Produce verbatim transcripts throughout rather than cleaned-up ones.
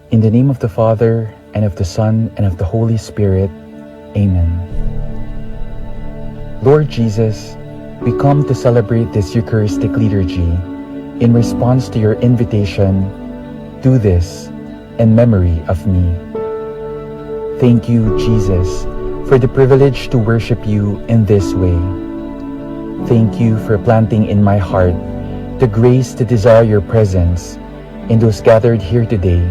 In the name of the Father, and of the Son, and of the Holy Spirit. Amen. Lord Jesus, we come to celebrate this Eucharistic liturgy in response to your invitation, "Do this in memory of me." Thank you, Jesus, for the privilege to worship you in this way. Thank you for planting in my heart the grace to desire your presence in those gathered here today,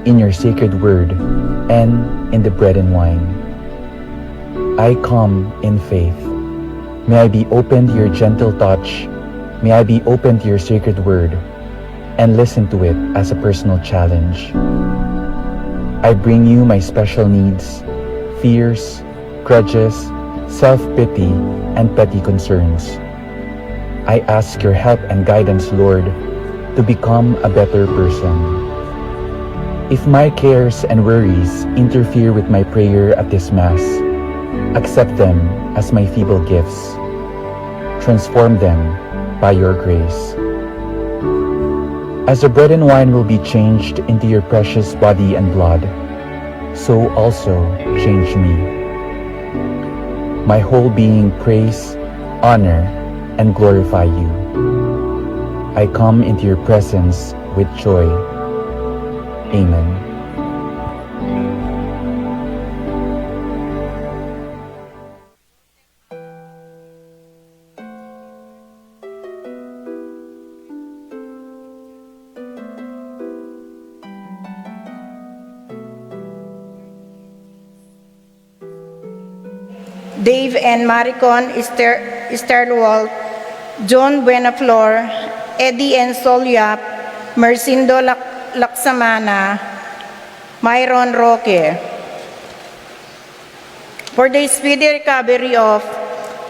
in your sacred word, and in the bread and wine. I come in faith. May I be open to your gentle touch. May I be open to your sacred word and listen to it as a personal challenge. I bring you my special needs, fears, grudges, self pity, and petty concerns. I ask your help and guidance, Lord, to become a better person. If my cares and worries interfere with my prayer at this Mass, accept them as my feeble gifts. Transform them by your grace. As the bread and wine will be changed into your precious body and blood, so also change me. My whole being praise, honor, and glorify you. I come into your presence with joy. Amen. Dave and Maricon Ster-, Sterwalt, John Buenaflor, Eddie and Sol Yap, Mercindo Lac-, Lacsamana, Myron Roque. For the speedy recovery of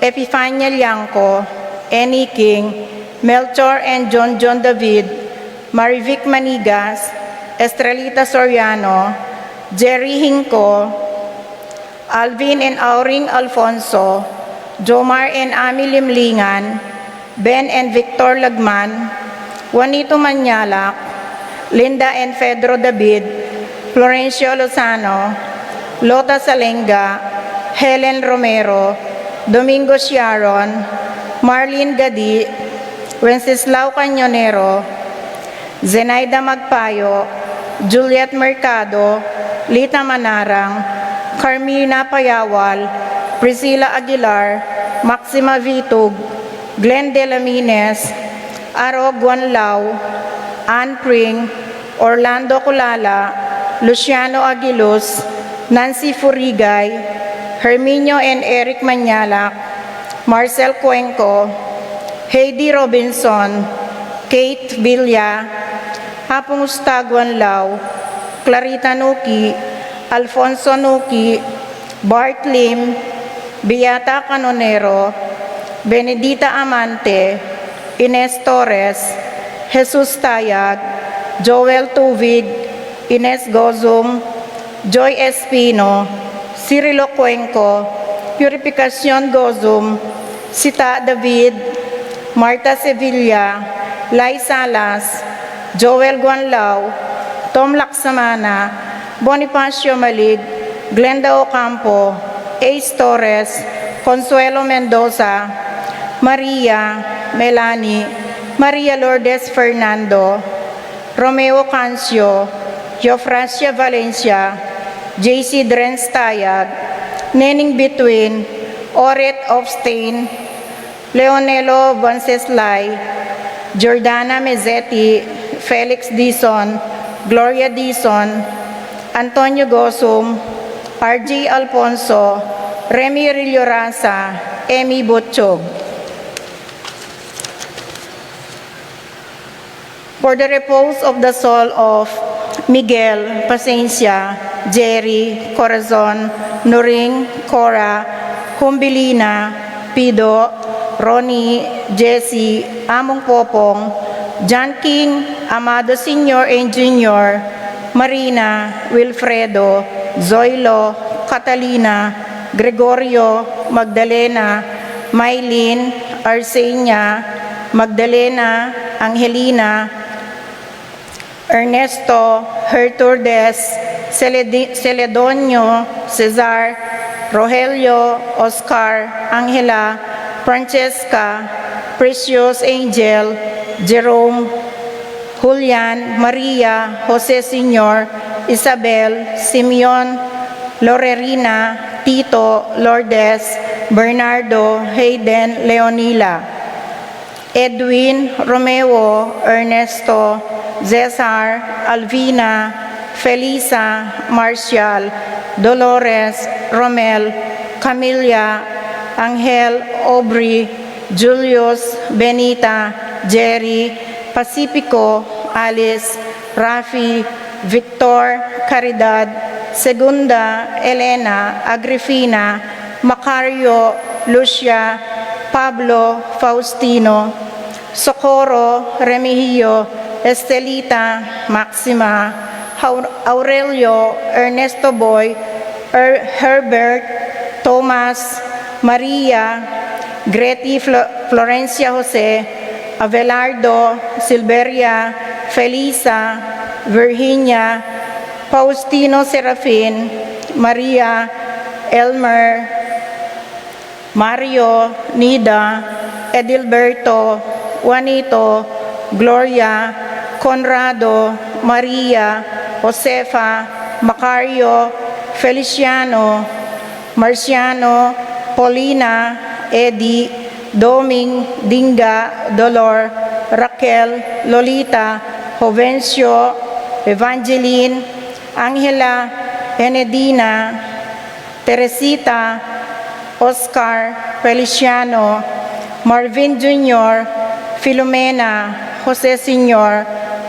Epifania Liangco, Annie King, Melchor and John John David, Marivic Manigas, Estrelita Soriano, Jerry Hinco, Alvin and Auring Alfonso, Jomar and Ami Limlingan, Ben and Victor Lagman, Juanito Mañalac, Linda and Pedro David, Florencio Lozano, Lota Salenga, Helen Romero, Domingo Sharon, Marlene Gadi, Wenceslao Cañonero, Zenaida Magpayo, Juliet Mercado, Lita Manarang, Carmina Payawal, Priscilla Aguilar, Maxima Vitug, Glenn Delamines, Aro Guanlao, Ann Pring, Orlando Culala, Luciano Aguiluz, Nancy Furigay, Herminio and Eric Mañalac, Marcel Cuenco, Heidi Robinson, Kate Villa, Apung Ustaguan Lau, Clarita Nuki, Alfonso Nuki, Bart Lim, Beata Canonero, Benedita Amante, Ines Torres, Jesus Tayag, Joel Tuvig, Ines Gozum, Joy Espino, Cirilo Cuenco, Purificacion Gozum, Sita David, Marta Sevilla, Lai Salas, Joel Guanlao, Tom Lacsamana, Bonifacio Malig, Glenda Ocampo, Ace Torres, Consuelo Mendoza, Maria, Melanie, Maria Lourdes Fernando, Romeo Cancio, Eufrasia Valencia, J C Drenz Tayag, Nening Between, Oret Obstain, Leonelo Vanceslay, Jordana Mezzetti, Felix Dizon, Gloria Dizon, Antonio Gosum, R J Alfonso, Remy Rilloraza, Emmy Butchog. For the repose of the soul of Miguel, Pasencia, Jerry, Corazon, Nuring, Cora, Humbilina, Pido, Ronnie, Jesse, Among Popong, John King, Amado Senior and Junior, Marina, Wilfredo, Zoilo, Catalina, Gregorio, Magdalena, Mylene, Arsenia, Magdalena, Angelina, Ernesto, Gertrudes, Celedi-, Celedonio, Cesar, Rogelio, Oscar, Angela, Francesca, Precious, Angel, Jerome, Julian, Maria, Jose Senior, Isabel, Simeon, Lorerina, Tito, Lourdes, Bernardo, Hayden, Leonila, Edwin, Romeo, Ernesto, Cesar, Alvina, Felisa, Marcial, Dolores, Romel, Camilla, Angel, Aubrey, Julius, Benita, Jerry, Pacifico, Alice, Rafi, Victor, Caridad, Segunda, Elena, Agrifina, Macario, Lucia, Pablo, Faustino, Socorro, Remigio, Estelita, Maxima, Hau-, Aurelio, Ernesto Boy, Er-, Herbert, Thomas, Maria, Greti, Flo-, Florencia, Jose, Abelardo, Silveria, Felisa, Virginia, Faustino, Serafin, Maria, Elmer, Mario, Nida, Edilberto, Juanito, Gloria, Conrado, Maria, Josefa, Macario, Feliciano, Marciano, Paulina, Eddie, Doming, Dinga, Dolor, Raquel, Lolita, Jovencio, Evangeline, Angela, Enedina, Teresita, Oscar, Feliciano, Marvin Junior, Filomena, Jose Senior,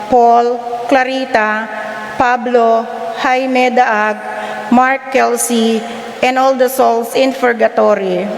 Paul, Clarita, Pablo, Jaime Daag, Mark, Kelsey, and all the souls in purgatory.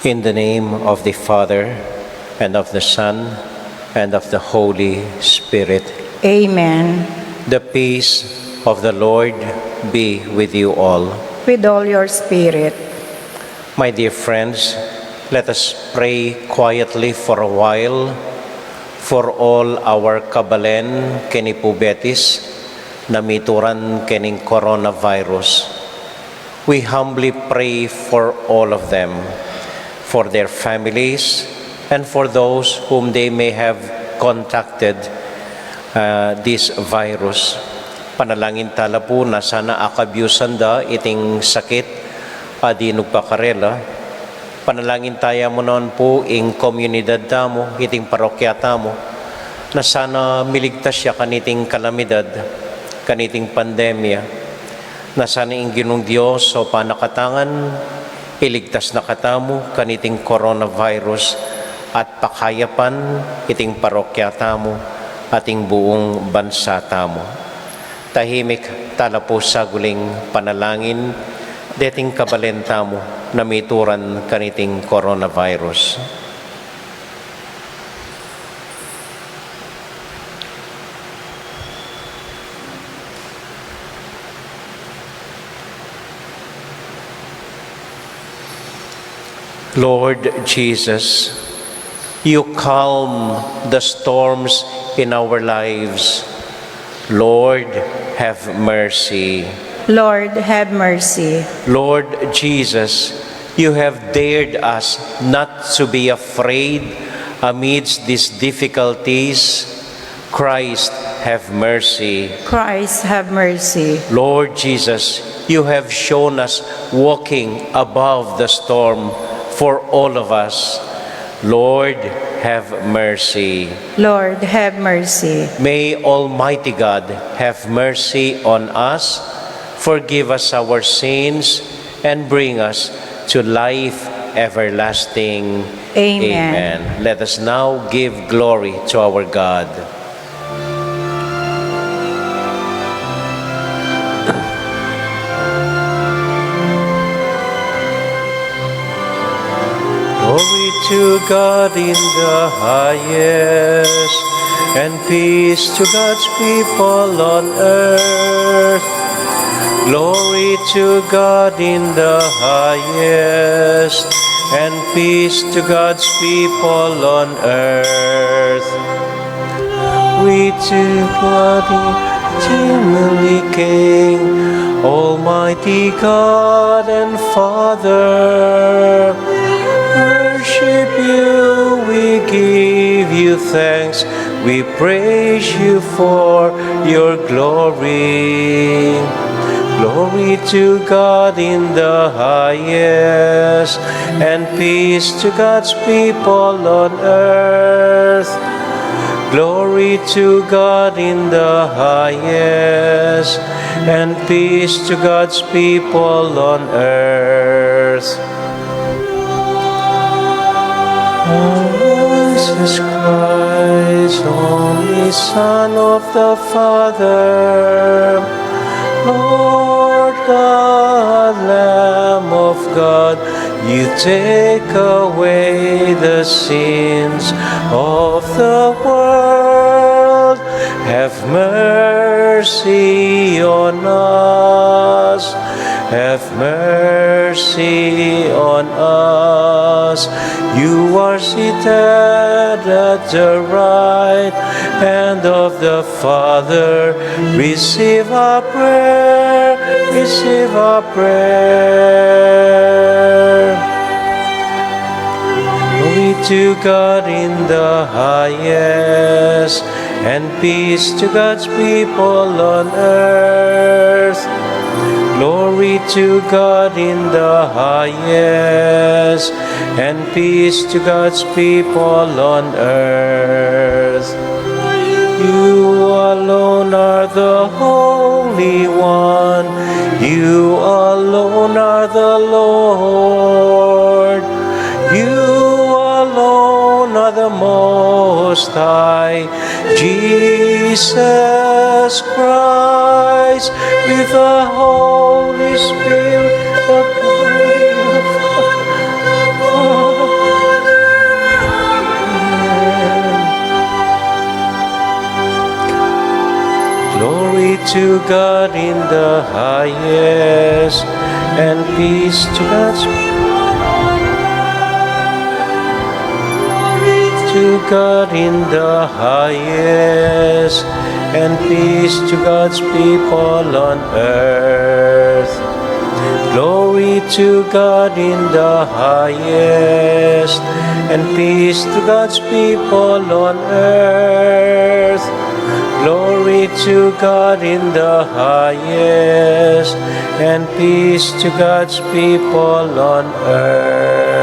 In the name of the Father, and of the Son, and of the Holy Spirit. Amen. The peace of the Lord be with you all. With all your spirit. My dear friends, let us pray quietly for a while for all our kabalen keni pu Betis na mituran kening coronavirus. We humbly pray for all of them, for their families, and for those whom they may have contacted, uh, this virus. Panalangin tala pu na sana akabyusan da iting sakit a dinug pa karela. Panalangin taya mu naman pu ing komunidad tamu, iting parokya tamu, na sana miligtas ya kaniting kalamidad, kaniting pandemya. Na sana ing Ginung Dios, o panakatangan, iligtas na katamu kaniting coronavirus at pakayapan iting parokya tamu at ing buung bansa tamu. Tahimik tala pu saguling panalangin deting kabalen tamu na mituran kaniting coronavirus. Lord Jesus, you calm the storms in our lives. Lord, have mercy. Lord, have mercy. Lord Jesus, you have dared us not to be afraid amidst these difficulties. Christ, have mercy. Christ, have mercy. Lord Jesus, you have shown us walking above the storm for all of us. Lord, have mercy. Lord, have mercy. May Almighty God have mercy on us, forgive us our sins, and bring us to life everlasting. Amen. Amen. Let us now give glory to our God. Glory to God in the highest, and peace to God's people on earth. Glory to God in the highest, and peace to God's people on earth. Glory to God in heavenly King, Almighty God and Father. Worship you, we give you thanks, we praise you for your glory. Glory to God in the highest, and peace to God's people on earth. Glory to God in the highest, and peace to God's people on earth. Jesus Christ, only Son of the Father, Lord God, Lamb of God, you take away the sins of the world. Have mercy on us. Have mercy on us. You are seated at the right hand of the Father. Receive our prayer. Receive our prayer. Glory to God in the highest, and peace to God's people on earth. Glory to God in the highest, and peace to God's people on earth. You alone are the Holy One. You alone are the Lord. You alone are the Most High. Jesus Christ, with the Holy Spirit, the Holy Father. To God in the highest, and peace to God's people on earth. Glory to God in the highest, and peace to God's people on earth. Glory to God in the highest, and peace to God's people on earth. Glory to God in the highest, and peace to God's people on earth.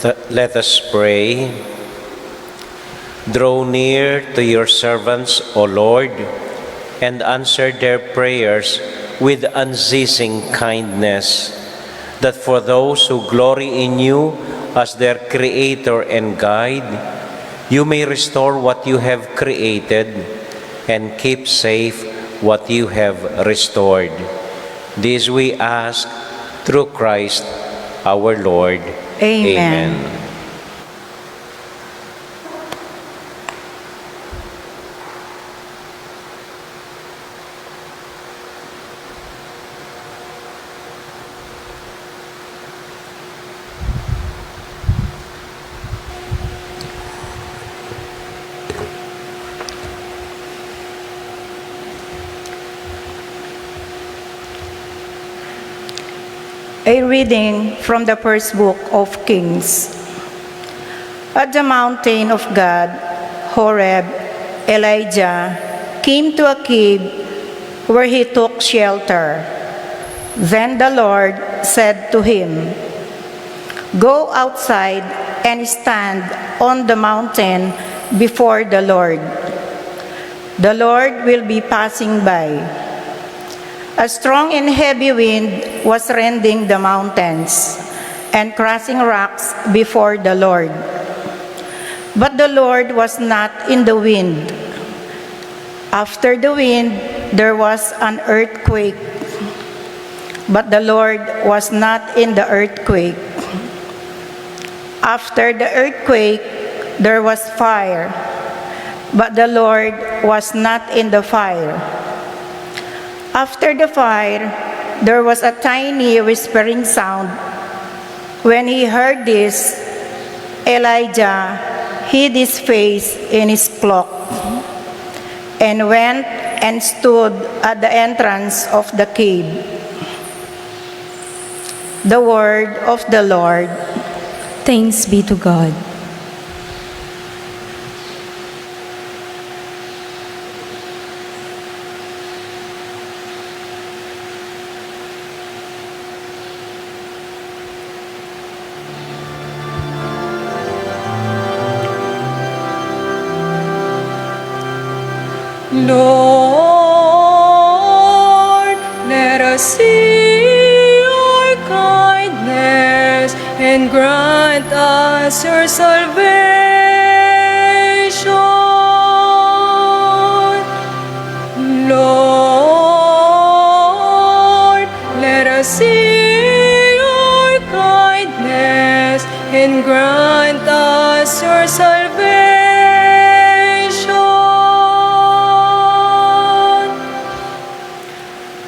Let, let us pray. Draw near to your servants, O Lord, and answer their prayers with unceasing kindness, that for those who glory in you as their Creator and Guide, you may restore what you have created and keep safe what you have restored. This we ask through Christ our Lord. Amen. Amen. A reading from the first book of Kings. At the mountain of God, Horeb, Elijah came to a cave where he took shelter. Then the Lord said to him, "Go outside and stand on the mountain before the Lord. The Lord will be passing by." A strong and heavy wind was rending the mountains and crushing rocks before the Lord. But the Lord was not in the wind. After the wind, there was an earthquake. But the Lord was not in the earthquake. After the earthquake, there was fire. But the Lord was not in the fire. After the fire, there was a tiny whispering sound. When he heard this, Elijah hid his face in his cloak and went and stood at the entrance of the cave. The word of the Lord. Thanks be to God. Lord, let us see your kindness and grant us your salvation. Lord, let us see your kindness and grant us your salvation.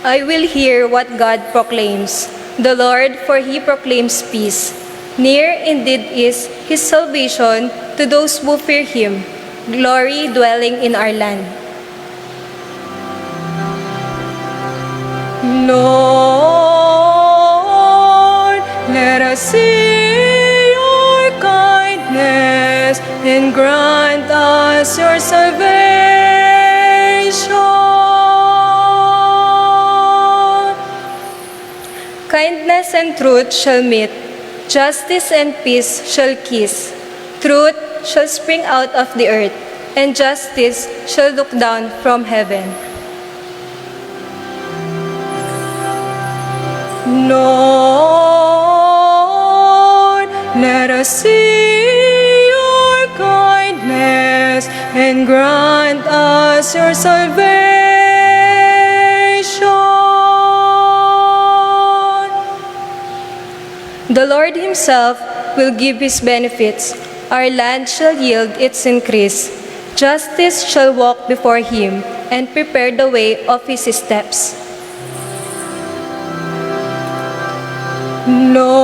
I will hear what God proclaims. The Lord, for he proclaims peace. Near indeed is his salvation to those who fear him, glory dwelling in our land. Lord, let us see your kindness and grant us your salvation. Kindness and truth shall meet, justice and peace shall kiss. Truth shall spring out of the earth, and justice shall look down from heaven. Lord, let us see your kindness and grant us your salvation. The Lord himself will give his benefits. Our land shall yield its increase. Justice shall walk before him and prepare the way of his steps. Lord,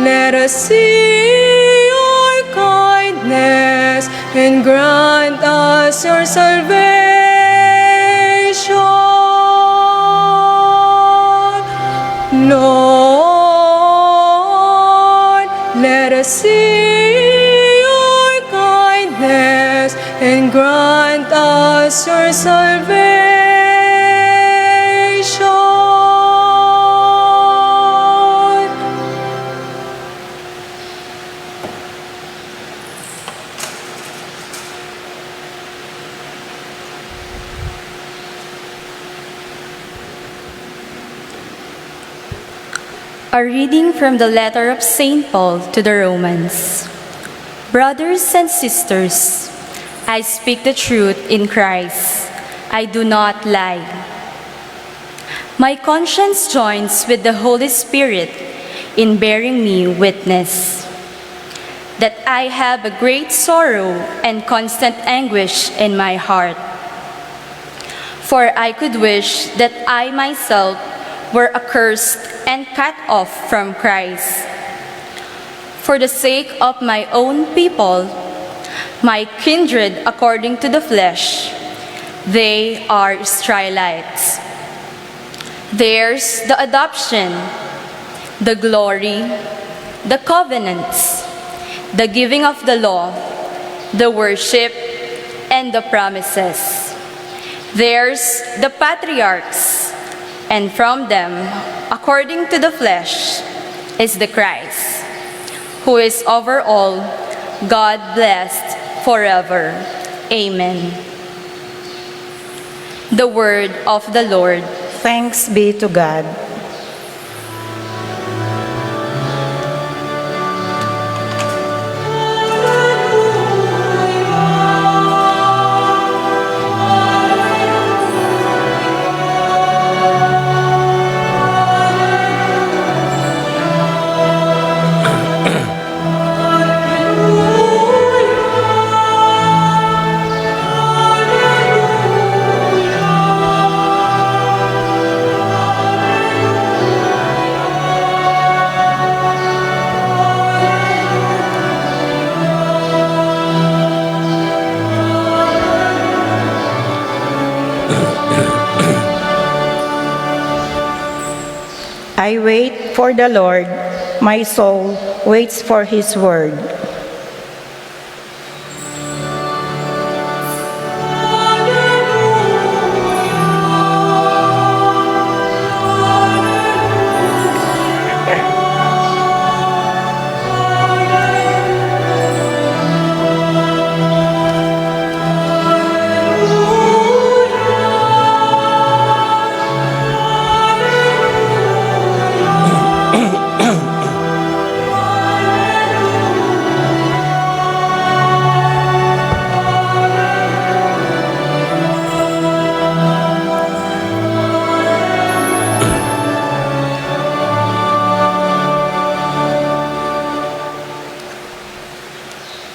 let us see your kindness and grant us your salvation. Lord, let us see your kindness and grant us your salvation. A reading from the letter of Saint Paul to the Romans. Brothers and sisters, I speak the truth in Christ. I do not lie. My conscience joins with the Holy Spirit in bearing me witness that I have a great sorrow and constant anguish in my heart. For I could wish that I myself were accursed and cut off from Christ. For the sake of my own people, my kindred according to the flesh, they are Israelites. Theirs the adoption, the glory, the covenants, the giving of the law, the worship, and the promises. Theirs the patriarchs, and from them, according to the flesh, is the Christ, who is over all, God blessed forever. Amen. The word of the Lord. Thanks be to God. I wait for the Lord. My soul waits for his word.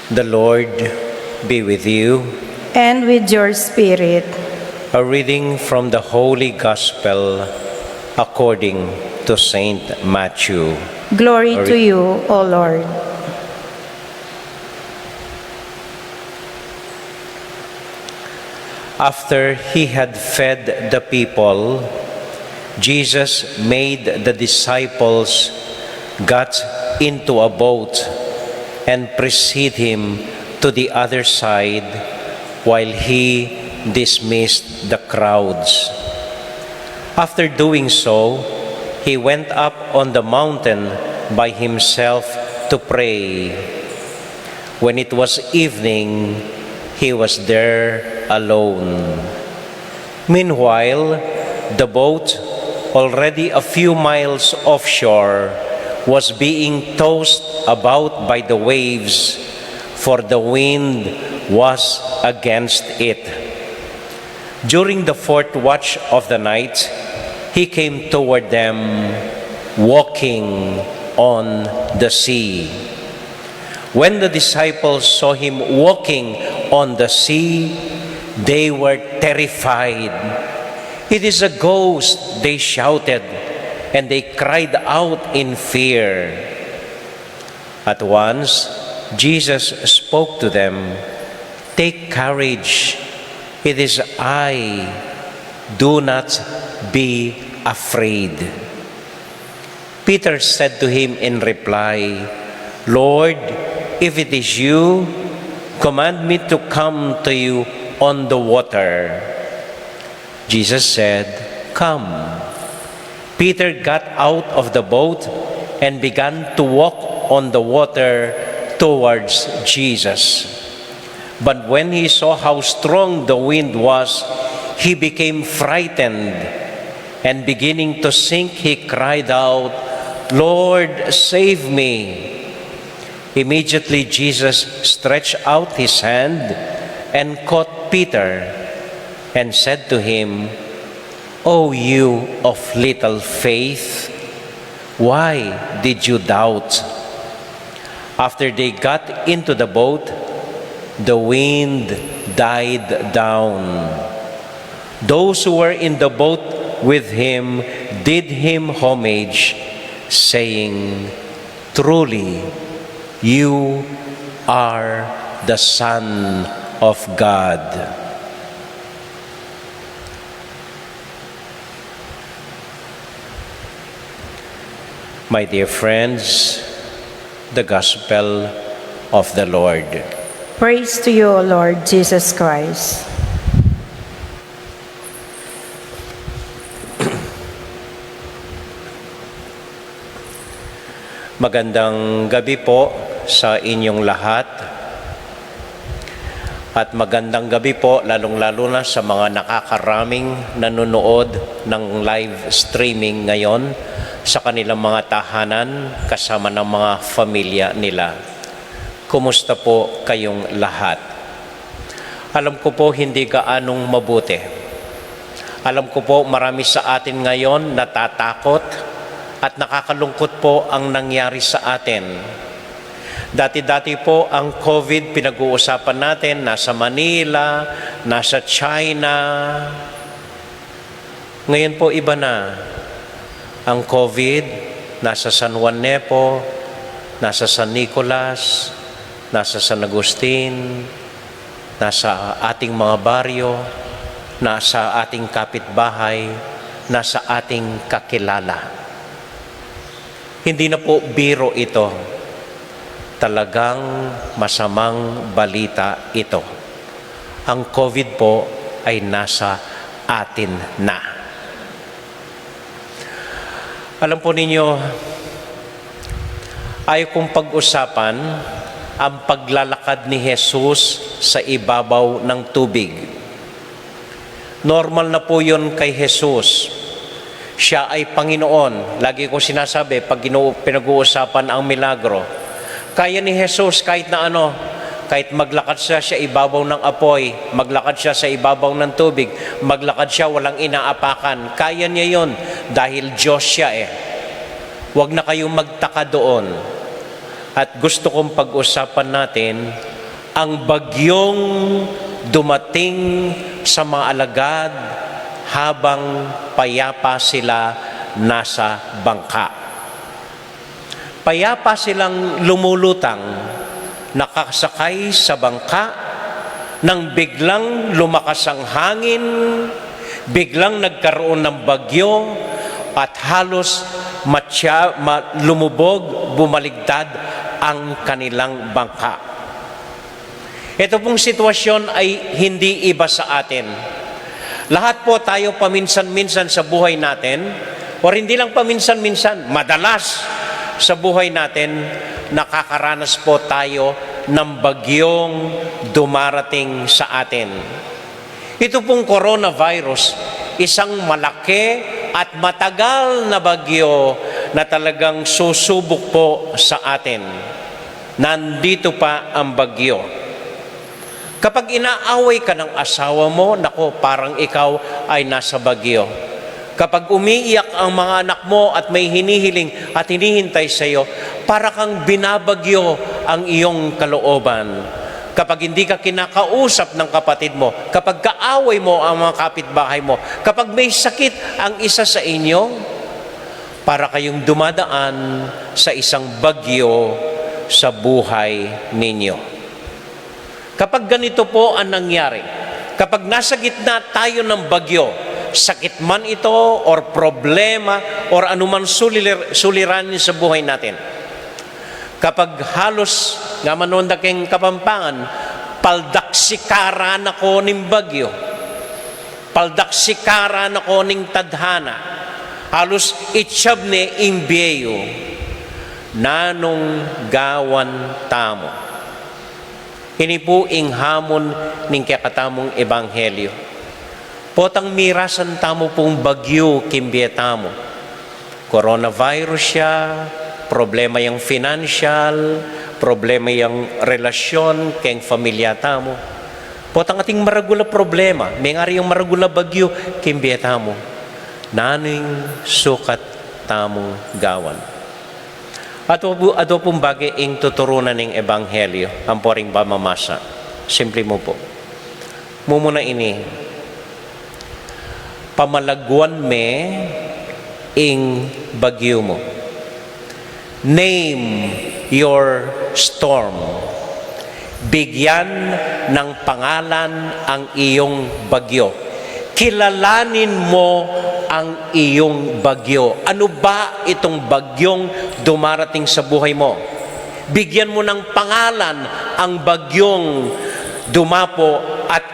The Lord be with you. And with your spirit. A reading from the Holy Gospel according to Saint Matthew. Glory to you, O Lord. After he had fed the people, Jesus made the disciples get into a boat and precede him to the other side while he dismissed the crowds. After doing so, he went up on the mountain by himself to pray. When it was evening, he was there alone. Meanwhile, the boat, already a few miles offshore, was being tossed about by the waves, for the wind was against it. During the fourth watch of the night, he came toward them, walking on the sea. When the disciples saw him walking on the sea, they were terrified. "It is a ghost," they shouted, and they cried out in fear. At once, Jesus spoke to them, "Take courage, it is I. Do not be afraid." Peter said to him in reply, "Lord, if it is you, command me to come to you on the water." Jesus said, "Come." Peter got out of the boat and began to walk on the water towards Jesus. But when he saw how strong the wind was, he became frightened, and beginning to sink, he cried out, "Lord, save me!" Immediately Jesus stretched out his hand and caught Peter and said to him, "O you of little faith, why did you doubt?" After they got into the boat, the wind died down. Those who were in the boat with him did him homage, saying, "Truly, you are the Son of God." My dear friends, the Gospel of the Lord. Praise to you, O Lord Jesus Christ. Magandang gabi po sa inyong lahat. At magandang gabi po, lalong-lalo na sa mga nakakaraming nanonood ng live streaming ngayon sa kanilang mga tahanan kasama ng mga pamilya nila. Kumusta po kayong lahat? Alam ko po, hindi gaanong mabuti. Alam ko po, marami sa atin ngayon natatakot at nakakalungkot po ang nangyari sa atin. Dati-dati po, ang COVID, pinag-uusapan natin, nasa Manila, nasa China. Ngayon po, iba na. Ang COVID, nasa San Juan Nepo, nasa San Nicolas, nasa San Agustin, nasa ating mga baryo, nasa ating kapitbahay, nasa ating kakilala. Hindi na po biro ito. Talagang masamang balita ito. Ang COVID po ay nasa atin na. Alam po ninyo, ayaw kong pag-usapan ang paglalakad ni Jesus sa ibabaw ng tubig. Normal na po yun kay Jesus. Siya ay Panginoon. Lagi ko sinasabi, pag inu-, pinag-uusapan ang milagro, kaya ni Jesus kahit na ano, kahit maglakad siya sa ibabaw ng apoy, maglakad siya sa ibabaw ng tubig, maglakad siya walang inaapakan. Kaya niya yun dahil Diyos siya eh. Huwag na kayong magtaka doon. At gusto kong pag-usapan natin ang bagyong dumating sa mga alagad habang payapa sila nasa bangka. Payapa silang lumulutang, nakasakay sa bangka, nang biglang lumakas ang hangin, biglang nagkaroon ng bagyo, at halos matya-, ma-, lumubog, bumaligtad ang kanilang bangka. Ito pong sitwasyon ay hindi iba sa atin. Lahat po tayo paminsan-minsan sa buhay natin, or hindi lang paminsan-minsan, madalas sa buhay natin, nakakaranas po tayo ng bagyong dumarating sa atin. Ito pong coronavirus, isang malaki at matagal na bagyo na talagang susubok po sa atin. Nandito pa ang bagyo. Kapag inaaway ka ng asawa mo, nako, parang ikaw ay nasa bagyo. Kapag umiiyak ang mga anak mo at may hinihiling at hinihintay sa iyo, para kang binabagyo ang iyong kalooban. Kapag hindi ka kinakausap ng kapatid mo, kapag kaaway mo ang mga kapitbahay mo, kapag may sakit ang isa sa inyo, para kayong dumadaan sa isang bagyo sa buhay ninyo. Kapag ganito po ang nangyari, kapag nasa gitna tayo ng bagyo, sakit man ito, or problema, or anuman sulilir-, suliranin sa buhay natin, kapag halos, nga manon da keng Kapampangan, paldaksikaran ako ning bagyo, paldaksikaran ako ning tadhana, halos itsab ne ing bie yu, nanung gawan tamu? Ini pu ing hamon ning kekatamung ebanghelyo. Potang mirasan tamu pung bagyo king bie tamu. Coronavirus ya, problema yang financial, problema yang relasyon keng familia tamu. Potang ating maragul a problema, mengari yang maragul a bagyo king bie tamu. Nanu ing sukat tamung gawan? Ato pu, ato pung bage ing tuturunan ning ebanghelyo, ampo ring pamamasa. Simple mu pu. Mumuna ini, pamalagwan me ing bagyo mu. Name your storm. Bigyan ng pangalan ang iyong bagyo. Kilalanin mo ang iyong bagyo. Ano ba itong bagyong dumarating sa buhay mo? Bigyan mo ng pangalan ang bagyong dumapo at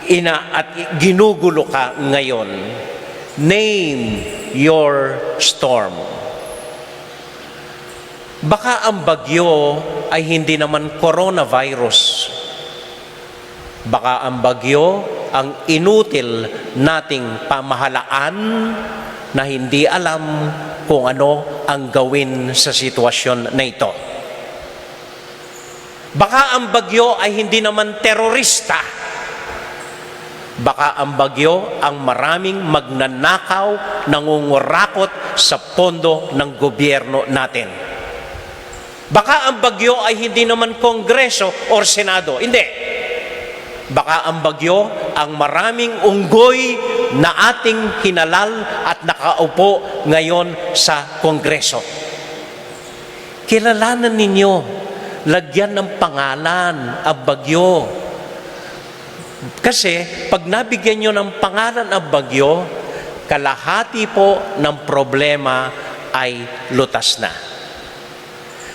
ina-, at ginugulo ka ngayon. Name your storm. Baka ang bagyo ay hindi naman coronavirus. Baka ang bagyo ang inutil nating pamahalaan na hindi alam kung ano ang gawin sa sitwasyon na ito. Baka ang bagyo ay hindi naman terorista. Baka ang bagyo ang maraming magnanakaw, nangungurakot sa pondo ng gobyerno natin. Baka ang bagyo ay hindi naman Kongreso or Senado. Hindi. Baka ang bagyo ang maraming unggoy na ating hinalal at nakaupo ngayon sa Kongreso. Kilalanan ninyo, lagyan ng pangalan ang bagyo. Kasi pag nabigyan nyo ng pangalan ang bagyo, kalahati po ng problema ay lutas na.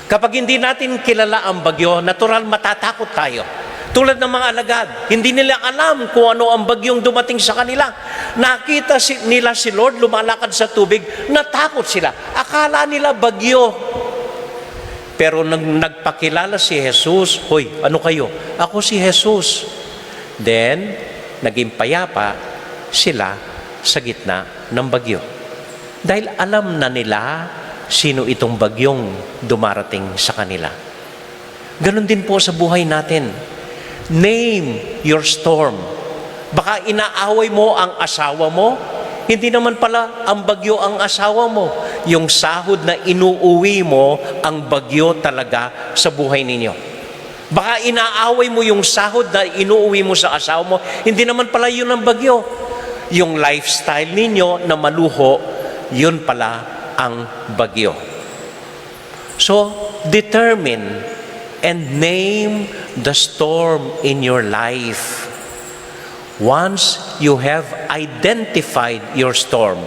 Kapag hindi natin kilala ang bagyo, natural matatakot tayo. Tulad ng mga alagad, hindi nila alam kung ano ang bagyong dumating sa kanila. Nakita si, nila si Lord lumalakad sa tubig, natakot sila. Akala nila bagyo. Pero nang nagpakilala si Jesus, "Hoy, ano kayo?" "Ako si Jesus." Then, naging payapa sila sa gitna ng bagyo. Dahil alam na nila sino itong bagyong dumarating sa kanila. Ganun din po sa buhay natin. Name your storm. Baka inaaway mo ang asawa mo, hindi naman pala ang bagyo ang asawa mo. Yung sahod na inuuwi mo, ang bagyo talaga sa buhay ninyo. Baka inaaway mo yung sahod na inuuwi mo sa asawa mo, hindi naman pala yun ang bagyo. Yung lifestyle ninyo na maluho, yun pala ang bagyo. So, determine and name the storm in your life. Once you have identified your storm,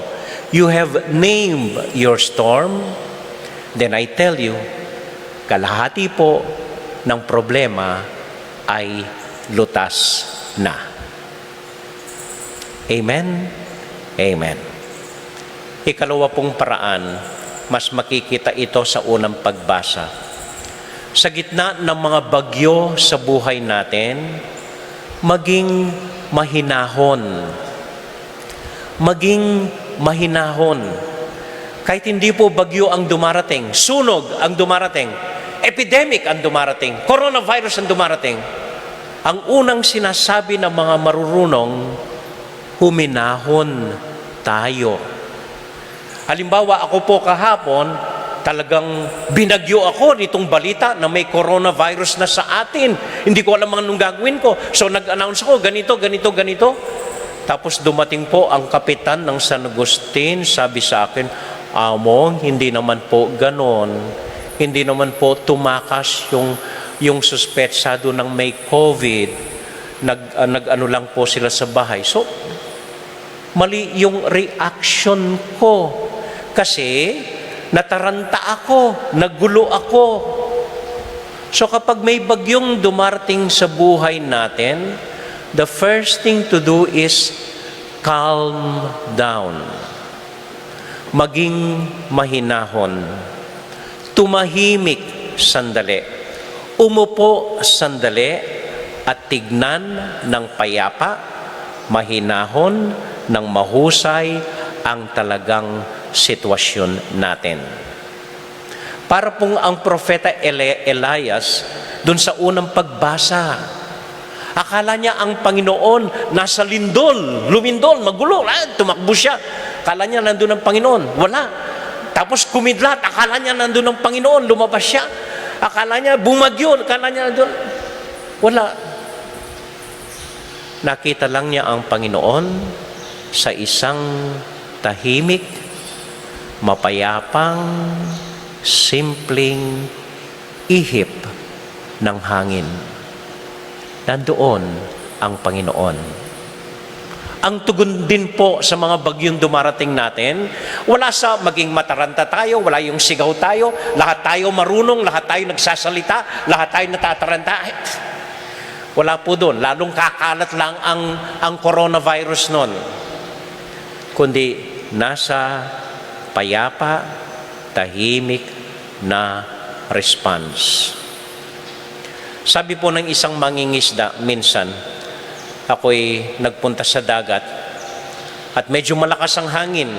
you have named your storm, then I tell you, kalahati po ng problema ay lutas na. Amen? Amen. Ikalawa pong paraan, mas makikita ito sa unang pagbasa. Sa gitna ng mga bagyo sa buhay natin, maging mahinahon. Maging mahinahon. Kahit hindi po bagyo ang dumarating, sunog ang dumarating, epidemic ang dumarating, coronavirus ang dumarating, ang unang sinasabi ng mga marurunong, huminahon. tayo. Halimbawa, ako po kahapon, talagang binagyo ako nitong balita na may coronavirus na sa atin. Hindi ko alam anong gagawin ko. So, nag-announce ako, ganito, ganito, ganito. Tapos dumating po ang kapitan ng San Agustin, sabi sa akin, "Among, hindi naman po ganon. Hindi naman po tumakas yung, yung suspetsado ng may COVID. Nag, ah, nag-ano lang po sila sa bahay." So, mali yung reaction ko. Kasi nataranta ako, nagulo ako. So kapag may bagyong dumarating sa buhay natin, the first thing to do is calm down. Maging mahinahon. Tumahimik sandali. Umupo sandali at tignan ng payapa, mahinahon, ng mahusay ang talagang sitwasyon natin. Para pong ang propeta Eli-, Elias, dun sa unang pagbasa, akala niya ang Panginoon nasa lindol, lumindol, magulo, ah, tumakbo siya. Akala niya nandun ang Panginoon. Wala. Tapos kumidlat, akala niya nandun ang Panginoon, lumabas siya. Akala niya bumagyo, akala niya nandun. Wala. Nakita lang niya ang Panginoon sa isang tahimik, mapayapang, simpleng ihip ng hangin. Nandoon ang Panginoon. Ang tugon din po sa mga bagyong dumarating natin, wala sa maging mataranta tayo, wala yung sigaw tayo, lahat tayo marunong, lahat tayo nagsasalita, lahat tayo natataranta. Wala po doon. Lalong kakalat lang ang, ang coronavirus noon. Kundi nasa payapa, tahimik na response. Sabi po ng isang mangingisda, minsan, ako'y nagpunta sa dagat at medyo malakas ang hangin.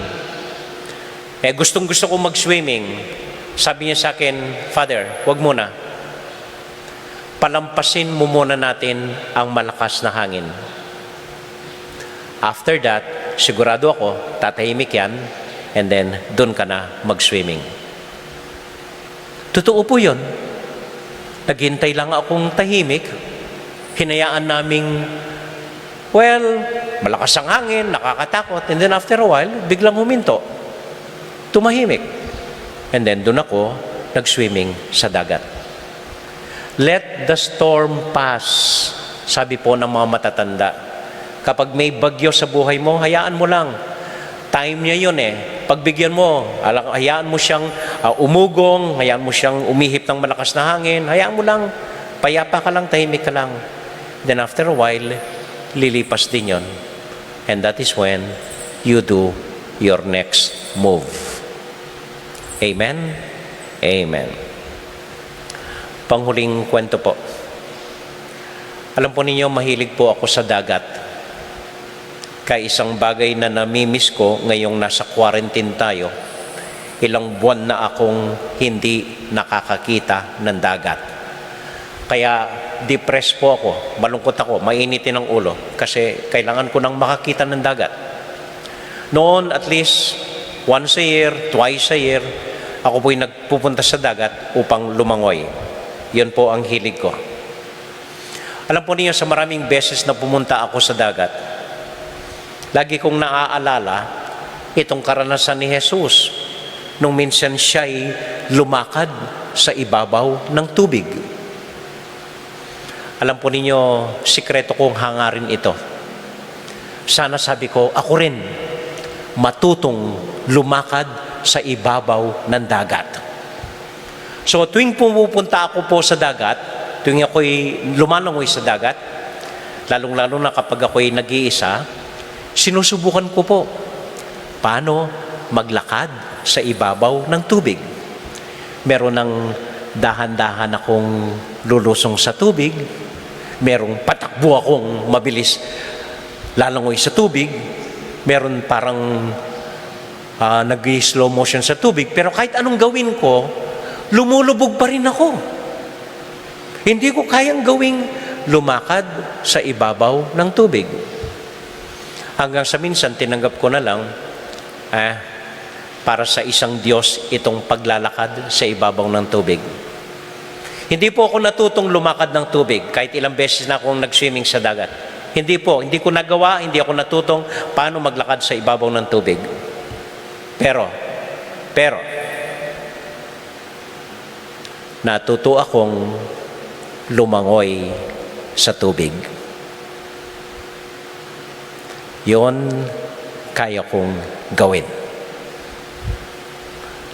Eh, gustong-gusto ko mag-swimming. Sabi niya sa akin, "Father, wag muna. Palampasin mo muna natin ang malakas na hangin. After that, sigurado ako, tatahimik yan, and then dun ka na mag-swimming." Totoo po yun. Naghintay lang akong tahimik. Hinayaan naming, well, malakas ang hangin, nakakatakot, and then after a while, biglang huminto. Tumahimik. And then dun ako nag-swimming sa dagat. "Let the storm pass," sabi po ng mga matatanda. Kapag may bagyo sa buhay mo, hayaan mo lang. Time niya yun eh. Pagbigyan mo, ala-, hayaan mo siyang, ah, umugong, hayaan mo siyang umihip ng malakas na hangin, hayaan mo lang. Payapa ka lang, tahimik ka lang. Then after a while, lilipas din yun. And that is when you do your next move. Amen? Amen. Panghuling kwento po. Alam po ninyo, mahilig po ako sa dagat. Kaya isang bagay na namimiss ko ngayong nasa quarantine tayo, ilang buwan na akong hindi nakakakita ng dagat. Kaya depressed po ako, malungkot ako, mainitin ang ulo kasi kailangan ko nang makakita ng dagat. Noon, at least once a year, twice a year, ako po'y nagpupunta sa dagat upang lumangoy. Yun po ang hilig ko. Alam po niyo, sa maraming beses na pumunta ako sa dagat, lagi kong naaalala itong karanasan ni Jesus nung minsan siya'y lumakad sa ibabaw ng tubig. Alam po ninyo, sikreto kong hangarin ito. Sana, sabi ko, ako rin matutung lumakad sa ibabaw ng dagat. So, tuwing pumupunta ako po sa dagat, tuwing ako'y lumalangoy sa dagat, lalong-lalo na kapag ako'y nag-iisa, sinusubukan ko po paano maglakad sa ibabaw ng tubig. Meron ng dahan-dahan akong lulusong sa tubig, merong patakbo akong mabilis lalangoy sa tubig, meron parang, ah, nag-slow motion sa tubig, pero kahit anong gawin ko, lumulubog pa rin ako. Hindi ko kayang gawing lumakad sa ibabaw ng tubig. Hanggang sa minsan, tinanggap ko na lang Ah, para sa isang Diyos itong paglalakad sa ibabaw ng tubig. Hindi po ako natutong lumakad ng tubig kahit ilang beses na akong nag-swimming sa dagat. Hindi po, hindi ko nagawa, hindi ako natutong paano maglakad sa ibabaw ng tubig. Pero, pero, natuto akong lumangoy sa tubig. Yon kaya kong gawin.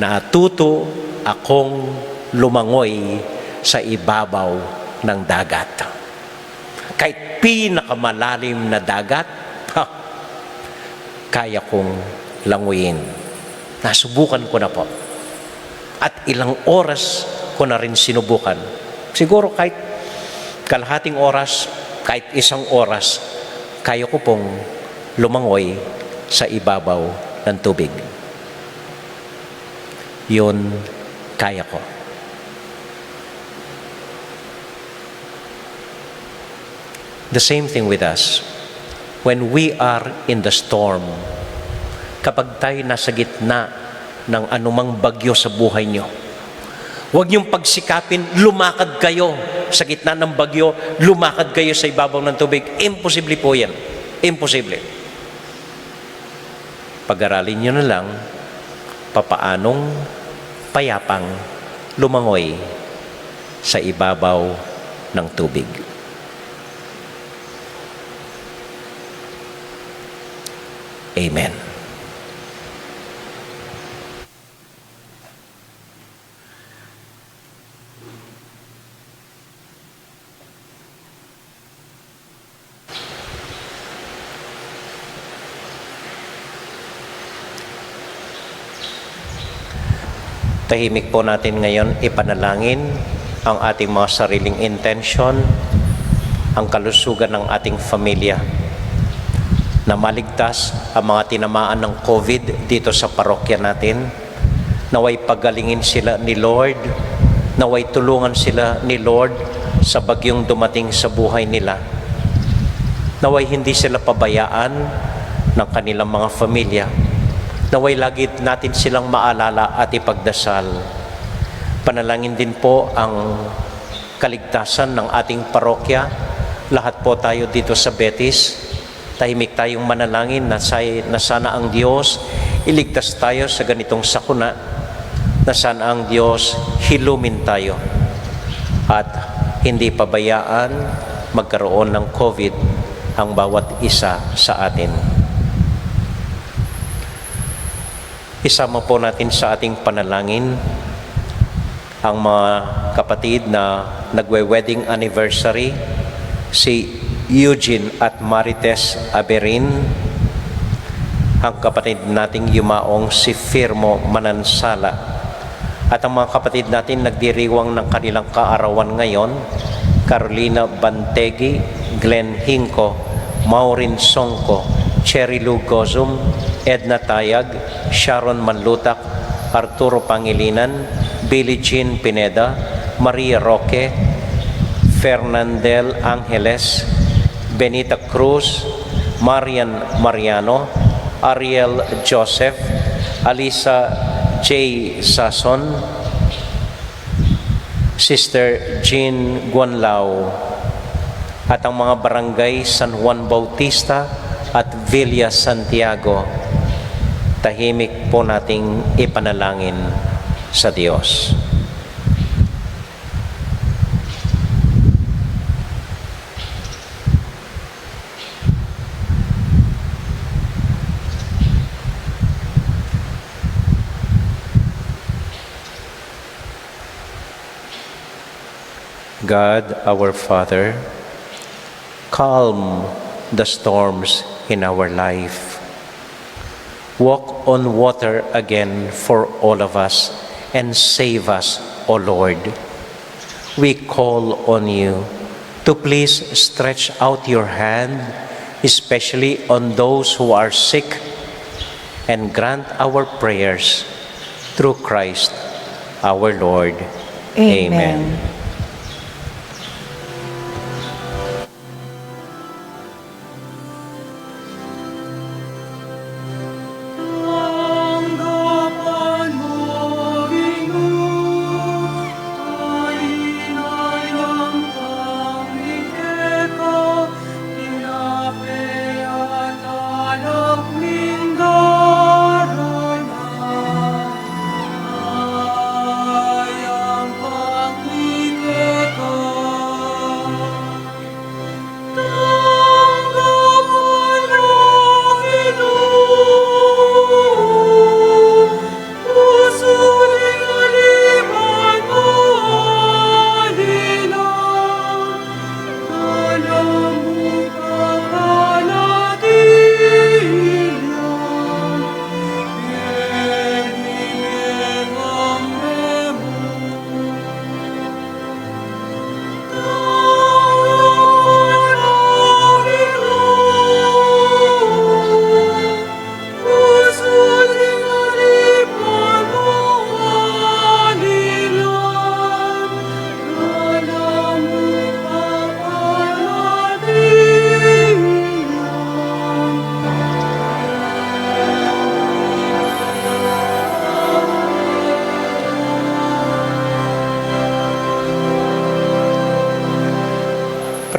Natuto akong lumangoy sa ibabaw ng dagat. Kahit pinakamalalim na dagat, ha, kaya kong languyin. Nasubukan ko na po. At ilang oras ko na rin sinubukan. Siguro kahit kalahating oras, kahit isang oras, kaya ko pong lumangoy sa ibabaw ng tubig. Yun, kaya ko. The same thing with us. When we are in the storm, kapag tayo nasa gitna ng anumang bagyo sa buhay nyo, huwag niyong pagsikapin, lumakad kayo sa gitna ng bagyo, lumakad kayo sa ibabaw ng tubig. Imposible po yan. Imposible. Pag-aralin nyo na lang papaanong payapang lumangoy sa ibabaw ng tubig. Amen. Tahimik po natin ngayon ipanalangin ang ating mga sariling intensyon, ang kalusugan ng ating pamilya, na maligtas ang mga tinamaan ng COVID dito sa parokya natin. Nawa'y pagalingin sila ni Lord. Nawa'y tulungan sila ni Lord sa bagyong dumating sa buhay nila. Nawa'y hindi sila pabayaan ng kanilang mga pamilya. Nawa'y lagi natin silang maalala at ipagdasal. Panalangin din po ang kaligtasan ng ating parokya. Lahat po tayo dito sa Betis, tahimik tayong manalangin na, say- na sana ang Diyos iligtas tayo sa ganitong sakuna, na sana ang Diyos hilumin tayo at hindi pabayaan magkaroon ng COVID ang bawat isa sa atin. Isama po natin sa ating panalangin ang mga kapatid na nagwe-wedding anniversary, si Eugene at Marites Aberin, ang kapatid nating yumaong si Firmo Manansala, at ang mga kapatid natin nagdiriwang ng kanilang kaarawan ngayon, Carolina Bantegi, Glenn Hinco, Maureen Songco, Cherry Lou Gozum, Edna Tayag, Sharon Manlutak, Arturo Pangilinan, Billie Jean Pineda, Maria Roque, Fernandel Angeles, Benita Cruz, Marian Mariano, Ariel Joseph, Alisa J Sason, Sister Jean Guanlao, at ang mga barangay San Juan Bautista at Villa Santiago. Tahimik po nating ipanalangin sa Diyos. God, our Father, calm the storms in our life. Walk on water again for all of us and save us, O Lord. We call on you to please stretch out your hand, especially on those who are sick, and grant our prayers through Christ our Lord. Amen. Amen.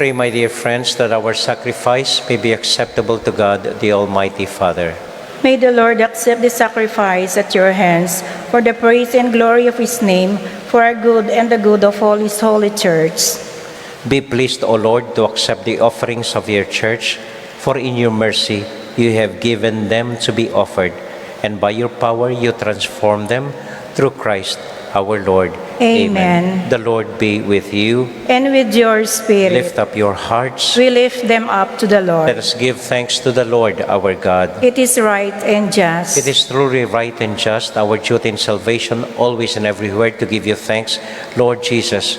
Pray, my dear friends, that our sacrifice may be acceptable to God, the Almighty Father. May the Lord accept the sacrifice at your hands for the praise and glory of his name, for our good and the good of all his holy church. Be pleased, O Lord, to accept the offerings of your church, for in your mercy you have given them to be offered, and by your power you transform them, through Christ our Lord. Amen. Amen. The Lord be with you. And with your spirit. Lift up your hearts. We lift them up to the Lord. Let us give thanks to the Lord our God. It is right and just. It is truly right and just, our duty and salvation, always and everywhere to give you thanks, Lord Jesus,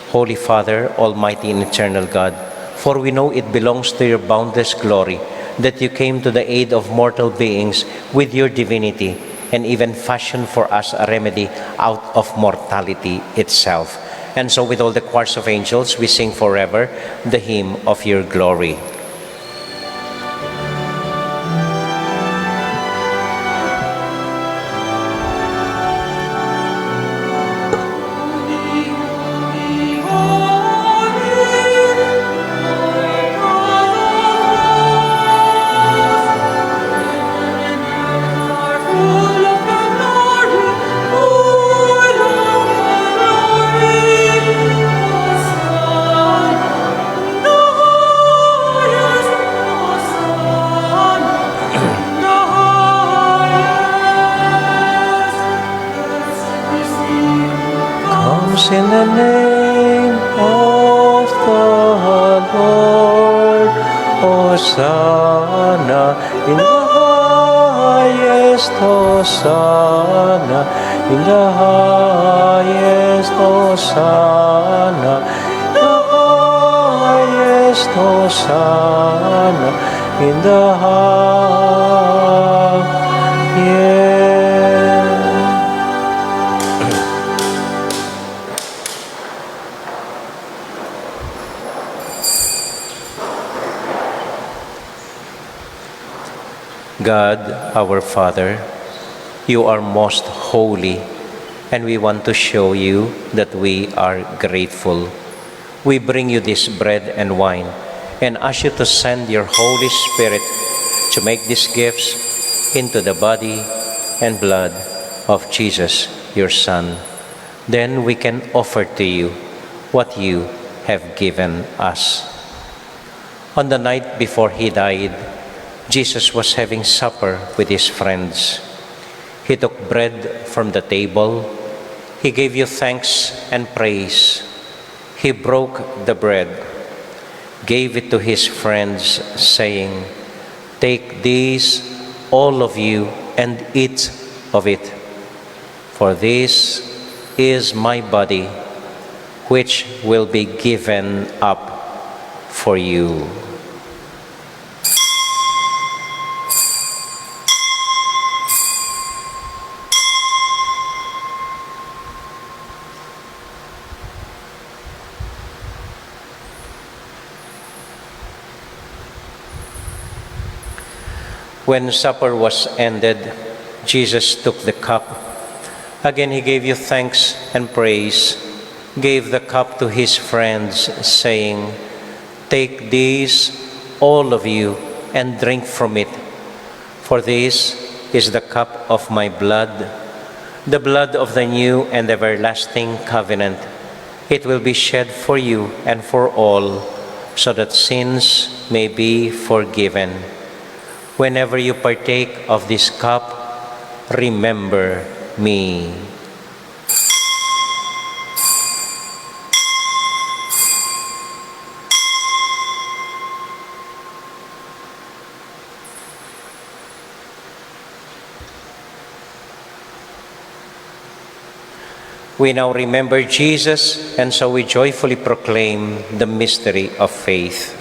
Holy Father, Almighty and Eternal God, for we know it belongs to your boundless glory that you came to the aid of mortal beings with your divinity and even fashioned for us a remedy out of mortality itself. And so, with all the choirs of angels, we sing forever the hymn of your glory. Comes in the name of the Lord. Hosanna in the highest. Hosanna in the highest. Hosanna in the highest. Hosanna in the highest. God, our Father, you are most holy, and we want to show you that we are grateful. We bring you this bread and wine and ask you to send your Holy Spirit to make these gifts into the body and blood of Jesus, your Son. Then we can offer to you what you have given us. On the night before he died, Jesus was having supper with his friends. He took bread from the table, he gave you thanks and praise. He broke the bread, gave it to his friends, saying, "Take this, all of you, and eat of it, for this is my body, which will be given up for you." When supper was ended, Jesus took the cup. Again, he gave you thanks and praise, gave the cup to his friends, saying, "Take this, all of you, and drink from it. For this is the cup of my blood, the blood of the new and everlasting covenant. It will be shed for you and for all, so that sins may be forgiven. Whenever you partake of this cup, remember me." We now remember Jesus, and so we joyfully proclaim the mystery of faith.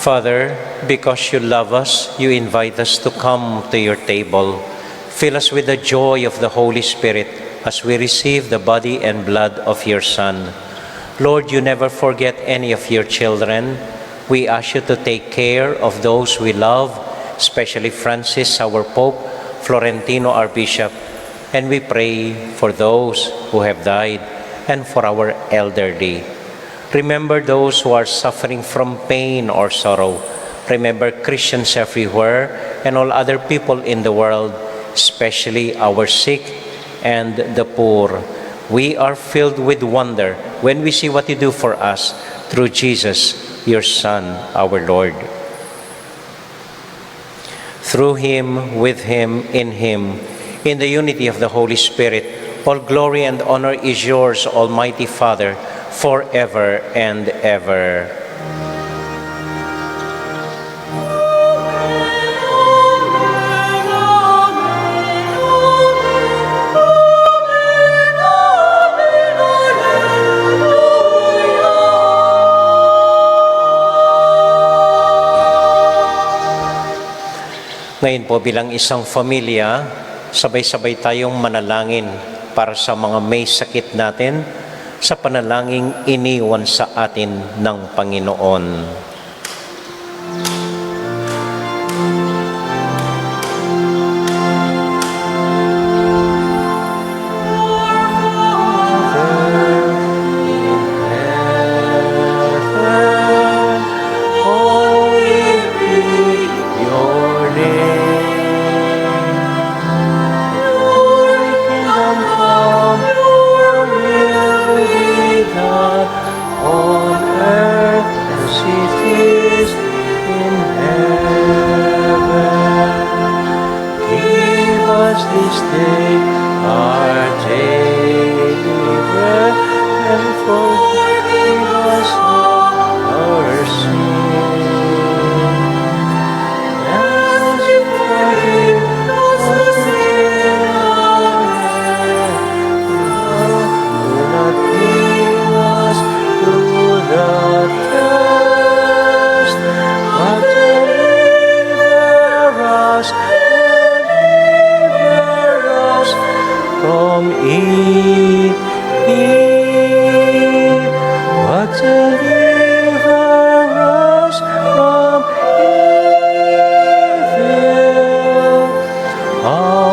Father, because you love us, you invite us to come to your table. Fill us with the joy of the Holy Spirit as we receive the body and blood of your Son. Lord, you never forget any of your children. We ask you to take care of those we love, especially Francis, our Pope, Florentino, our Bishop, and we pray for those who have died and for our elderly. Remember those who are suffering from pain or sorrow. Remember Christians everywhere and all other people in the world, especially our sick and the poor. We are filled with wonder when we see what you do for us through Jesus, your Son, our Lord. Through him, with him, in him, in the unity of the Holy Spirit, all glory and honor is yours, Almighty Father, forever and ever. Ngayon po, bilang isang pamilya, sabay-sabay tayong manalangin para sa mga may sakit natin sa panalangin iniwan sa atin ng Panginoon. Holy be your name. Your kingdom come, your will be done on earth as it is in heaven. Give us this day our daily bread, and forgive us all our sins, as we forgive those who sin against us. Do not bring us to the test, but deliver us, deliver us from evil. But deliver us from evil. Amen.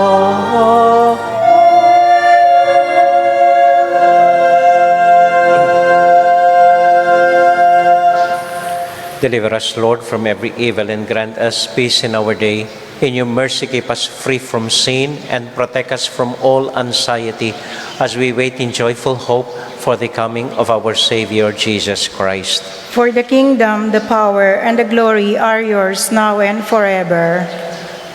Deliver us, Lord, from every evil, and grant us peace in our day. In your mercy, keep us free from sin and protect us from all anxiety as we wait in joyful hope for the coming of our Savior, Jesus Christ. For the kingdom, the power, and the glory are yours now and forever.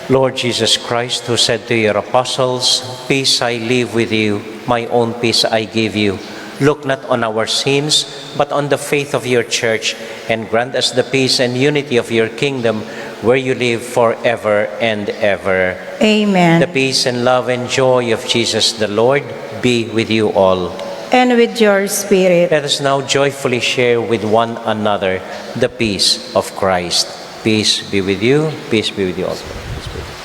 Lord Jesus Christ, who said to your apostles, "Peace I leave with you, my own peace I give you," look not on our sins, but on the faith of your church, and grant us the peace and unity of your kingdom, where you live forever and ever. Amen. The peace and love and joy of Jesus the Lord be with you all. And with your spirit. Let us now joyfully share with one another the peace of Christ. Peace be with you. Peace be with you all. Peace be with you.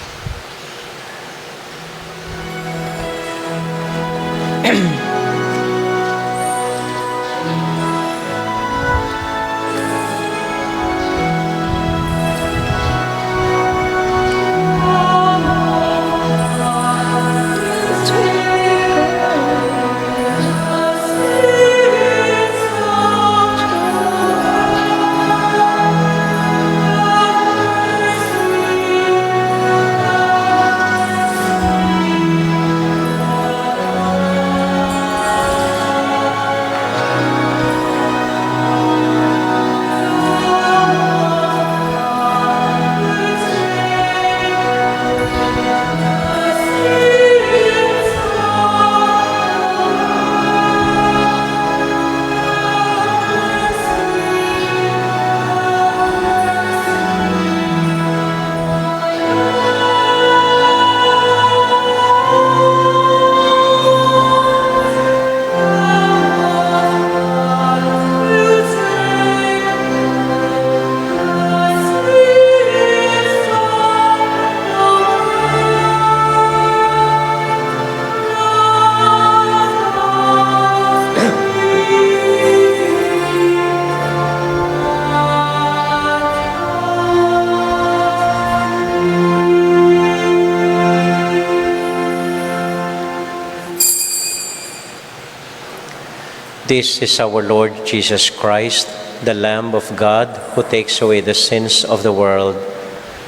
This is our Lord Jesus Christ, the Lamb of God, who takes away the sins of the world.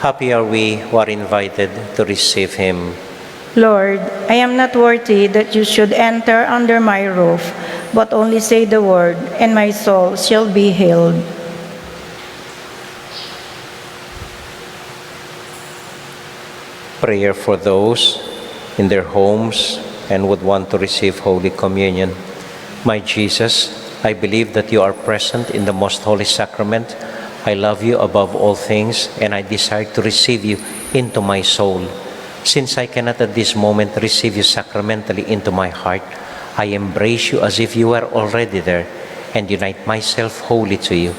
Happy are we who are invited to receive him. Lord, I am not worthy that you should enter under my roof, but only say the word, and my soul shall be healed. Prayer for those in their homes and would want to receive Holy Communion. My Jesus, I believe that you are present in the most holy sacrament. I love you above all things, and I desire to receive you into my soul. Since I cannot at this moment receive you sacramentally into my heart, I embrace you as if you were already there and unite myself wholly to you.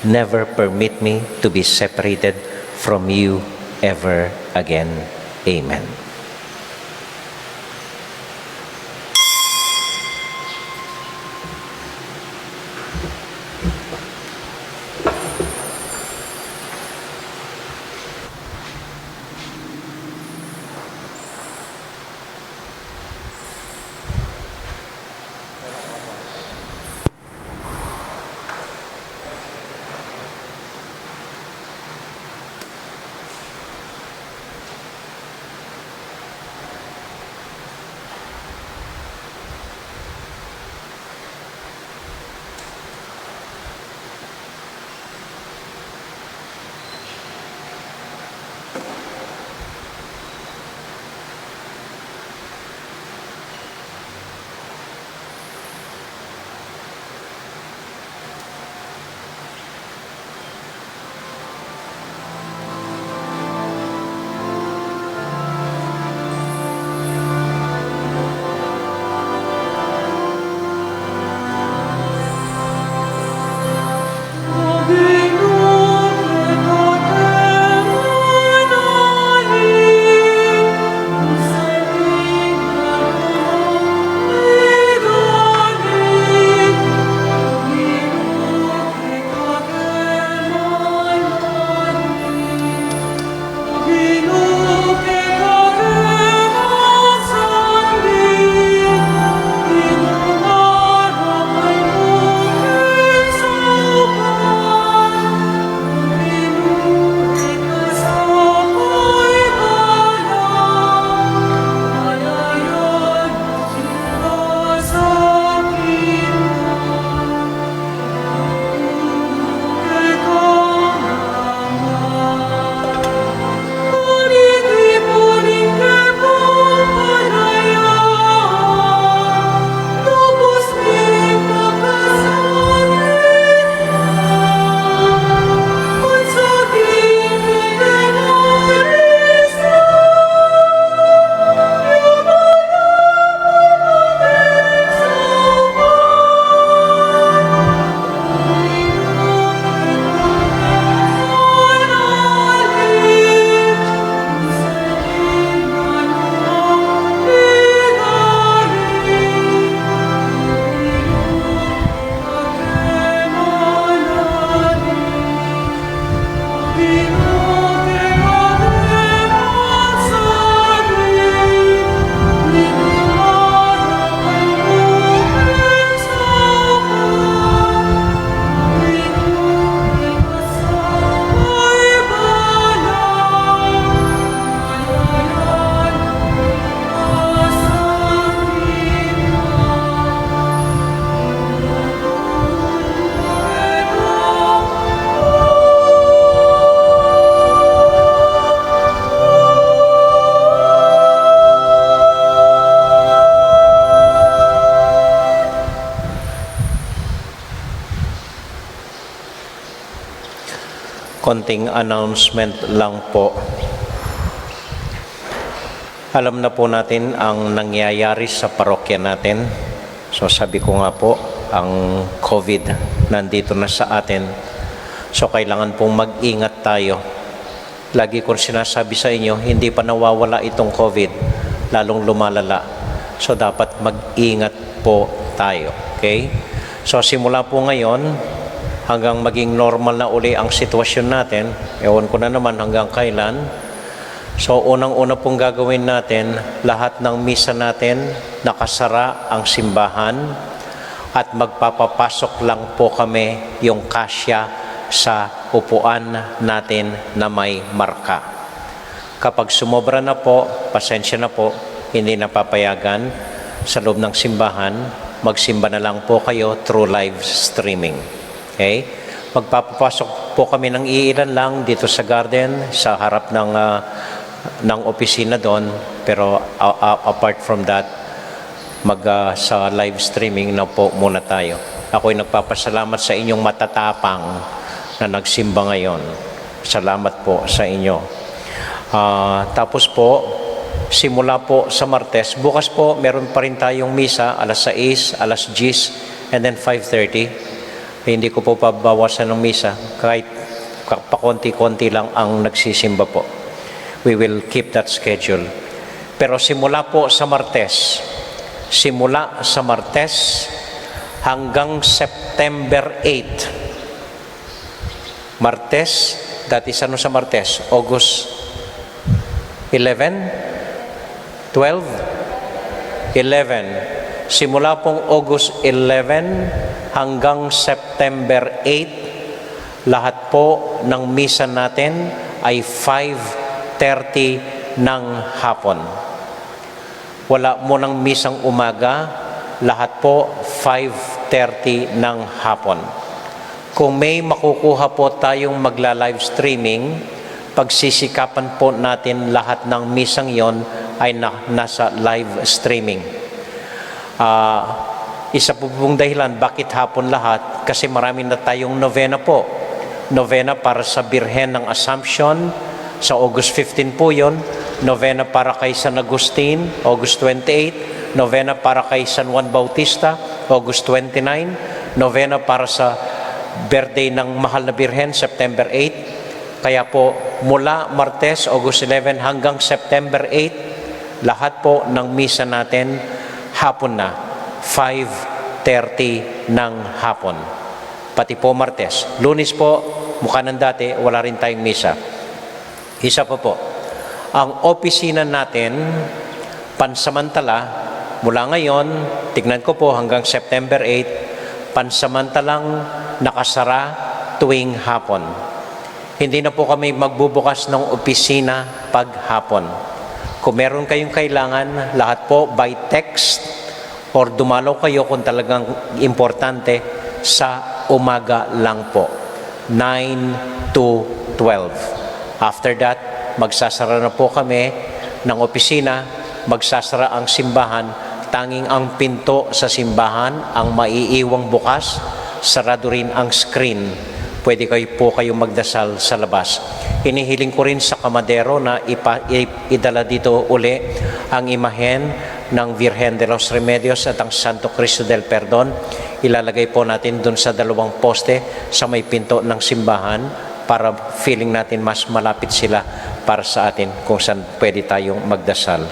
Never permit me to be separated from you ever again. Amen. Konting announcement lang po. Alam na po natin ang nangyayari sa parokya natin. So, sabi ko nga po, ang COVID nandito na sa atin. So, kailangan pong mag-ingat tayo. Lagi kong sinasabi sa inyo, hindi pa nawawala itong COVID, lalong lumalala. So, dapat mag-ingat po tayo. Okay? So, simula po ngayon, hanggang maging normal na uli ang sitwasyon natin, ewan ko na naman hanggang kailan. So, unang-una pong gagawin natin, lahat ng misa natin, nakasara ang simbahan. At magpapapasok lang po kami yung kasya sa upuan natin na may marka. Kapag sumobra na po, pasensya na po, hindi na papayagan sa loob ng simbahan, magsimba na lang po kayo through live streaming. Okay? Magpapapasok po kami ng iilan lang dito sa garden, sa harap ng, ah, ng opisina doon, pero, ah, ah, apart from that, mag, ah, sa live streaming na po muna tayo. Ako'y nagpapasalamat sa inyong matatapang na nagsimba ngayon. Salamat po sa inyo. Ah, tapos po, simula po sa Martes, bukas po meron pa rin tayong misa alas sais, alas diyes, and then five thirty. Hindi ko po pabawasan ng misa, kahit ka-, pakonti-konti lang ang nagsisimba po. We will keep that schedule. Pero simula po sa Martes, simula sa Martes hanggang September eight. Martes, dati sa ano sa Martes? August eleven? Twelve? Eleven. Simula pong August eleven hanggang September eight, lahat po ng misa natin ay five thirty ng hapon. Wala munang misang umaga, lahat po five thirty ng hapon. Kung may makukuha po tayong magla-live streaming, pagsisikapan po natin lahat ng misang yon ay na, nasa live streaming. Ah, isa po pong dahilan bakit hapon lahat, kasi marami na tayong novena po. Novena para sa Birhen ng Assumption, sa August fifteen po yon. Novena para kay San Agustin, August twenty-eight. Novena para kay San Juan Bautista, August twenty-nine. Novena para sa birthday ng Mahal na Birhen, September eight. Kaya po, mula Martes, August eleven, hanggang September eight, lahat po ng misa natin hapon na, five thirty ng hapon. Pati po Martes. Lunes po, mukha ng dati, wala rin tayong misa. Isa pa po, ang opisina natin, pansamantala, mula ngayon, tignan ko po, hanggang September eight, pansamantalang nakasara tuwing hapon. Hindi na po kami magbubukas ng opisina paghapon. Kung meron kayong kailangan, lahat po by text or dumalaw kayo kung talagang importante, sa umaga lang po, nine to twelve. After that, magsasara na po kami ng opisina, magsasara ang simbahan, tanging ang pinto sa simbahan ang maiiwang bukas, sarado rin ang screen. Pwede kayo po kayo magdasal sa labas. Inihiling ko rin sa kamadero na ipa-, i-, idala dito uli ang imahen ng Virgen de los Remedios at ang Santo Cristo del Perdon. Ilalagay po natin dun sa dalawang poste sa may pinto ng simbahan para feeling natin mas malapit sila para sa atin kung saan pwede tayong magdasal.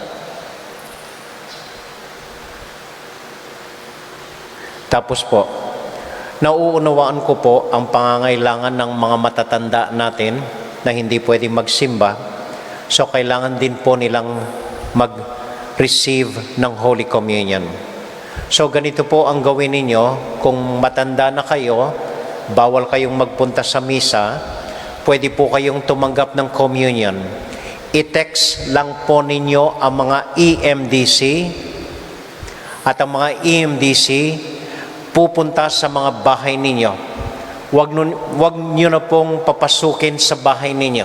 Tapos po, nauunawaan ko po ang pangangailangan ng mga matatanda natin na hindi pwedeng magsimba, so kailangan din po nilang mag-receive ng Holy Communion. So ganito po ang gawin ninyo, kung matanda na kayo, bawal kayong magpunta sa misa, pwede po kayong tumanggap ng communion. I-text lang po ninyo ang mga E M D C, at ang mga E M D C, pupunta sa mga bahay ninyo. Wag nun, wag nyo na pong papasukin sa bahay ninyo.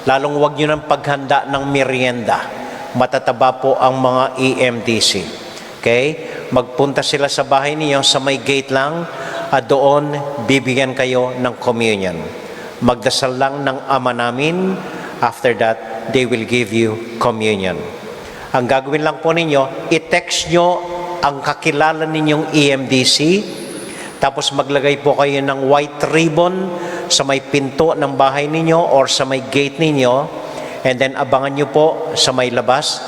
Lalong wag nyo nang paghanda ng merienda. Matataba po ang mga E M D C. Okay? Magpunta sila sa bahay ninyo, sa may gate lang, at doon bibigyan kayo ng communion. Magdasal lang ng Ama Namin, after that, they will give you communion. Ang gagawin lang po ninyo, i-text nyo ang kakilala ninyong E M D C, tapos maglagay po kayo ng white ribbon sa may pinto ng bahay ninyo or sa may gate ninyo, and then abangan nyo po sa may labas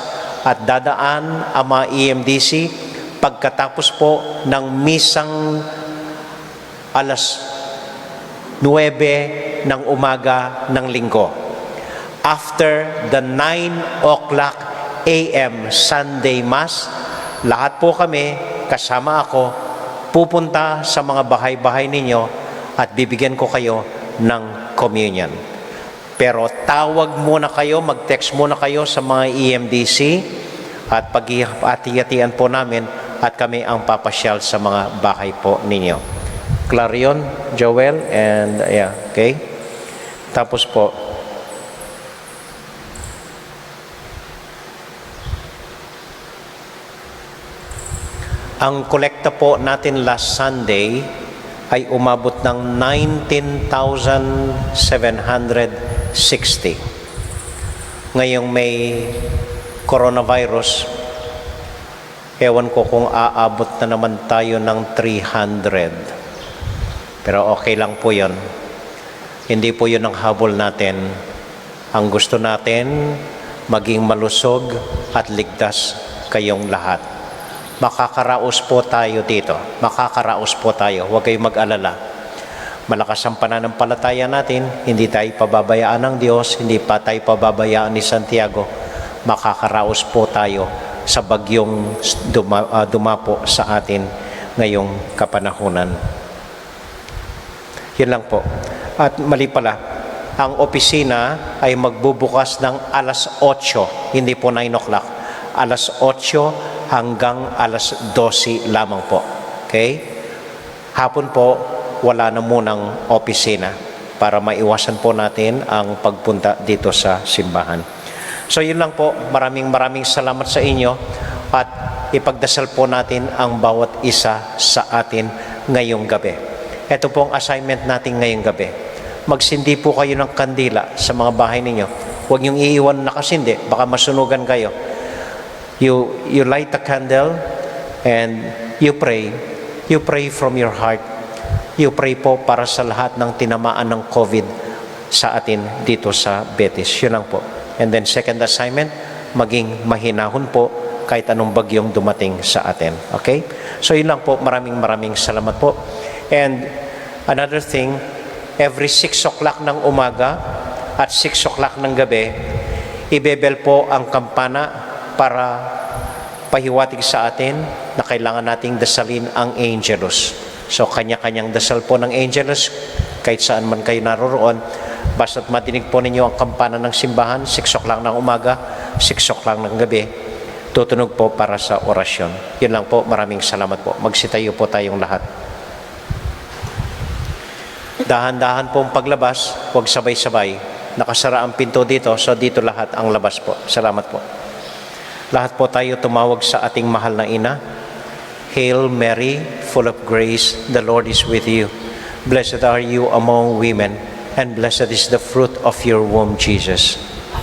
at dadaan ang mga E M D C pagkatapos po ng misang alas nuwebe ng umaga ng Linggo. After the nine o'clock A M Sunday Mass, lahat po kami, kasama ako, pupunta sa mga bahay-bahay ninyo at bibigyan ko kayo ng communion. Pero tawag muna kayo, mag-text muna kayo sa mga E M D C at paghihati-hatian po namin at kami ang papasyal sa mga bahay po ninyo. Clarion, Joel, and yeah, okay? Tapos po, ang kolekta po natin last Sunday ay umabot ng nineteen thousand seven hundred sixty. Ngayong may coronavirus, ewan ko kung aabot na naman tayo ng three hundred. Pero okay lang po 'yon. Hindi po 'yun ang habol natin. Ang gusto natin, maging malusog at ligtas kayong lahat. Makakaraos po tayo dito. Makakaraos po tayo. Huwag kayong mag-alala. Malakas ang pananampalataya natin, hindi tayo pababayaan ng Diyos, hindi pa tayo pababayaan ni Santiago. Makakaraos po tayo sa bagyong duma-, ah, dumapo sa atin ngayong kapanahunan. Yun lang po. At mali pala, ang opisina ay magbubukas ng alas otso, hindi po nine o'clock. Alas otso hanggang alas dose lamang po. Okay? Hapon po, wala na munang opisina para maiwasan po natin ang pagpunta dito sa simbahan. So, yun lang po. Maraming, maraming salamat sa inyo at ipagdasal po natin ang bawat isa sa atin ngayong gabi. Ito po ang assignment natin ngayong gabi. Magsindi po kayo ng kandila sa mga bahay ninyo. Huwag niyong iiwan nakasindi, baka masunugan kayo. You, you light a candle and you pray. You pray from your heart. You pray po para sa lahat ng tinamaan ng COVID sa atin dito sa Betis. Yun lang po. And then second assignment, maging mahinahon po kahit anong bagyong dumating sa atin. Okay? So yun lang po. Maraming maraming salamat po. And another thing, every six o'clock ng umaga at six o'clock ng gabi, ibebel po ang kampana para pahiwatig sa atin na kailangan nating dasalin ang Angelus. So, kanya-kanyang dasal po ng Angelus, kahit saan man kayo naroroon, basta't madinig po ninyo ang kampana ng simbahan, six o'clock ng umaga, six o'clock ng gabi, tutunog po para sa orasyon. Yun lang po, maraming salamat po. Magsitayo po tayong lahat. Dahan-dahan pong paglabas, huwag sabay-sabay. Nakasara ang pinto dito, so dito lahat ang labas po. Salamat po. Lahat po tayo tumawag sa ating mahal na ina. Hail Mary, full of grace, the Lord is with you. Blessed are you among women, and blessed is the fruit of your womb, Jesus.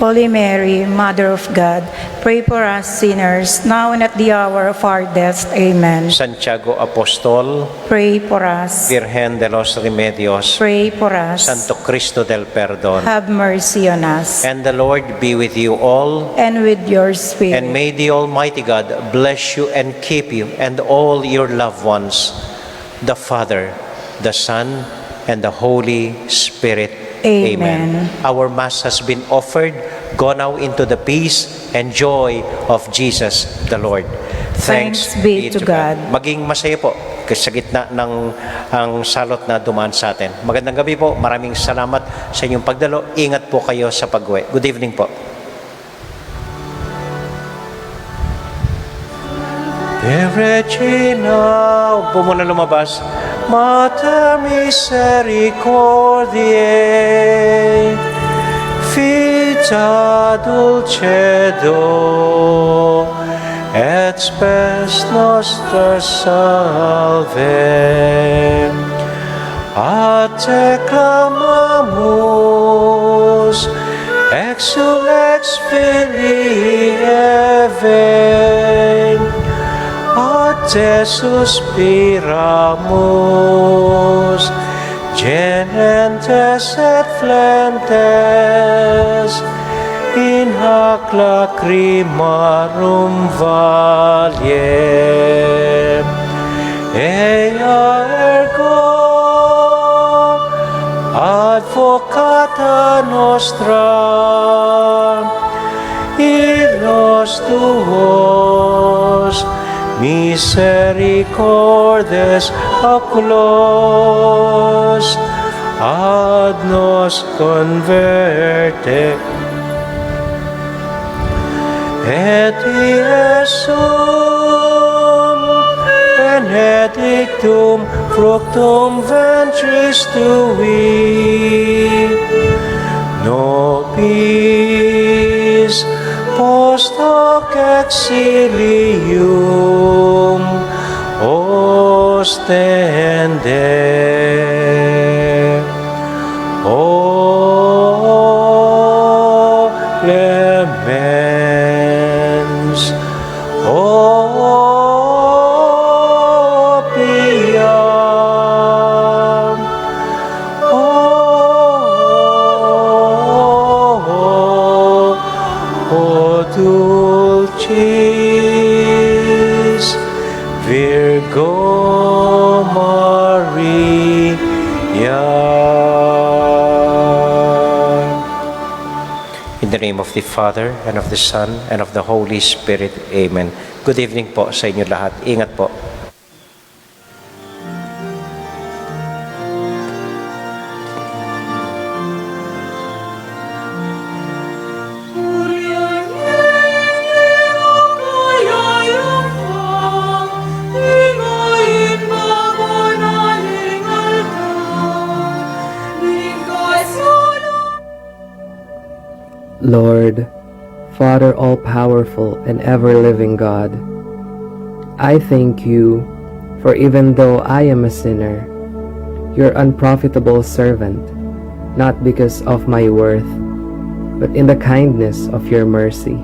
Holy Mary, Mother of God, pray for us sinners, now and at the hour of our death. Amen. Santiago Apostol, pray for us. Virgen de los Remedios, pray for us. Santo Cristo del Perdon, have mercy on us. And the Lord be with you all. And with your spirit. And may the Almighty God bless you and keep you and all your loved ones. The Father, the Son, and the Holy Spirit. Amen. Amen. Our Mass has been offered. Go now into the peace and joy of Jesus the Lord. Thanks be to God. Maging masaya po sa gitna ng ang salot na dumaan sa atin. Magandang gabi po. Maraming salamat sa inyong pagdalo. Ingat po kayo sa pag-uwi. Good evening po. Ave Regina, huwag po muna lumabas. Mater misericordiae, vita dulcedo, et spes noster salve. A te clamamus, exsul ex Filii Hevae, a te suspiramus, gementes et flentes, in hac lacrimarum valle. Ea ergo advocata nostra, illos tuos miseri Misericordes oculos ad nos converte, et Iesum benedictum fructum ventris tui, nobis post hoc exilium ostende. O clemens, o pia, o, o dulcis Virgo Maria. In the name of the Father, and of the Son, and of the Holy Spirit. Amen. Good evening po sa inyo lahat. Ingat po. Lord, Father all-powerful and ever-living God, I thank you for, even though I am a sinner, your unprofitable servant, not because of my worth, but in the kindness of your mercy.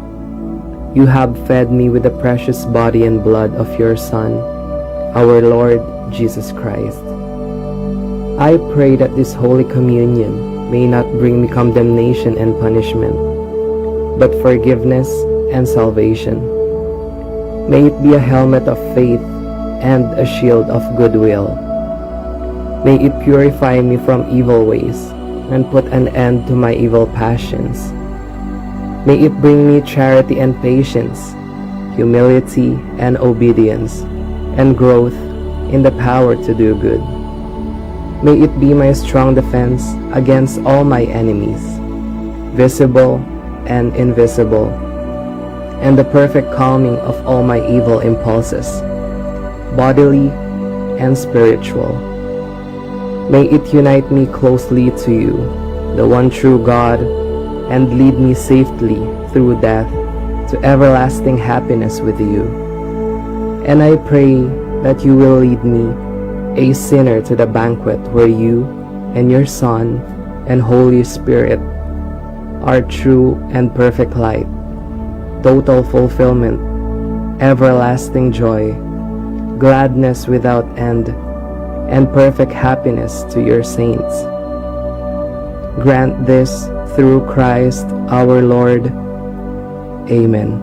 You have fed me with the precious body and blood of your Son, our Lord Jesus Christ. I pray that this Holy Communion may not bring me condemnation and punishment, but forgiveness and salvation. May it be a helmet of faith and a shield of goodwill. May it purify me from evil ways and put an end to my evil passions. May it bring me charity and patience, humility and obedience, and growth in the power to do good. May it be my strong defense against all my enemies, visible and invisible, and the perfect calming of all my evil impulses, bodily and spiritual. May it unite me closely to you, the one true God, and lead me safely through death to everlasting happiness with you. And I pray that you will lead me, a sinner, to the banquet where you and your Son and Holy Spirit are true and perfect light, total fulfillment, everlasting joy, gladness without end, and perfect happiness to your saints. Grant this through Christ our Lord. Amen.